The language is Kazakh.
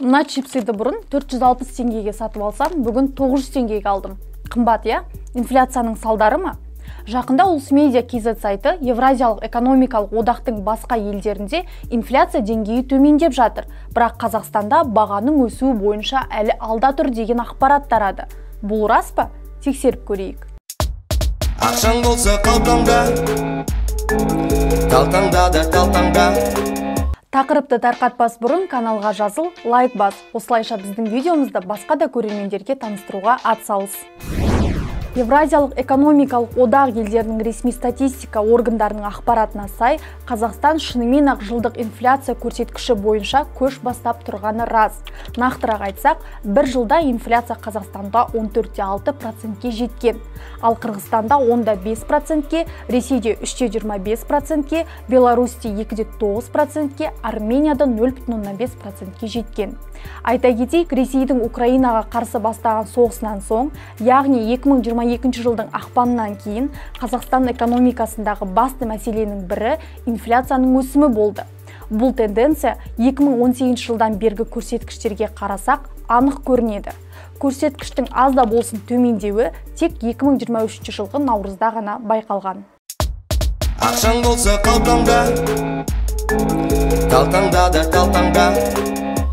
Мына чипсыды бұрын 460 теңгеге сатып алсам, бүгін 900 теңгеге алдым. Қымбат, иә? Инфляцияның салдары ма? Жақында Улысмедиа KZ сайты Евразиялық экономикалық одақтың басқа елдерінде инфляция деңгейі төмендеп жатыр, бірақ Қазақстанда бағаның өсуі бойынша әлі алда тұр деген ақпарат тарады. Бұл рас па? Тексеріп көрейік. Ақшаң болса қалтаңда, талтаңда да талтаңда. Тақырыпты тарқатпас бұрын каналға жазыл, лайк бас. Осылайша біздің видеомызды басқа да көрермендерге таныстыруға атсалыс. Евразиялық экономикалық одақ елдерінің ресми статистика органдарының ақпаратына сай, Қазақстан шынымен-ақ жылдық инфляция көрсеткіші бойынша көш бастап тұрғаны рас. Нақтырақ айтсақ, бір жылда инфляция Қазақстанда 14,6%-ке жеткен, ал Қырғызстанда 10,5%-ке, Ресейде 3,25%-ке, Беларусьте 2,9%-ке, Арменияда 0,5%-ке жеткен. Айта кетейік, Ресейдің Украинаға қарсы бастаған соғысынан соң, яғни 2022 жылдың ақпанынан кейін Қазақстан экономикасындағы басты мәселенің бірі инфляцияның өсімі болды. Бұл тенденция 2018 жылдан бергі көрсеткіштерге қарасақ анық көрінеді. Көрсеткіштің аз да болсын төмендеуі тек 2023 жылғы наурызда ғана байқалған. Ақшаң болса қалтаңда, талтаңда да талтаңда.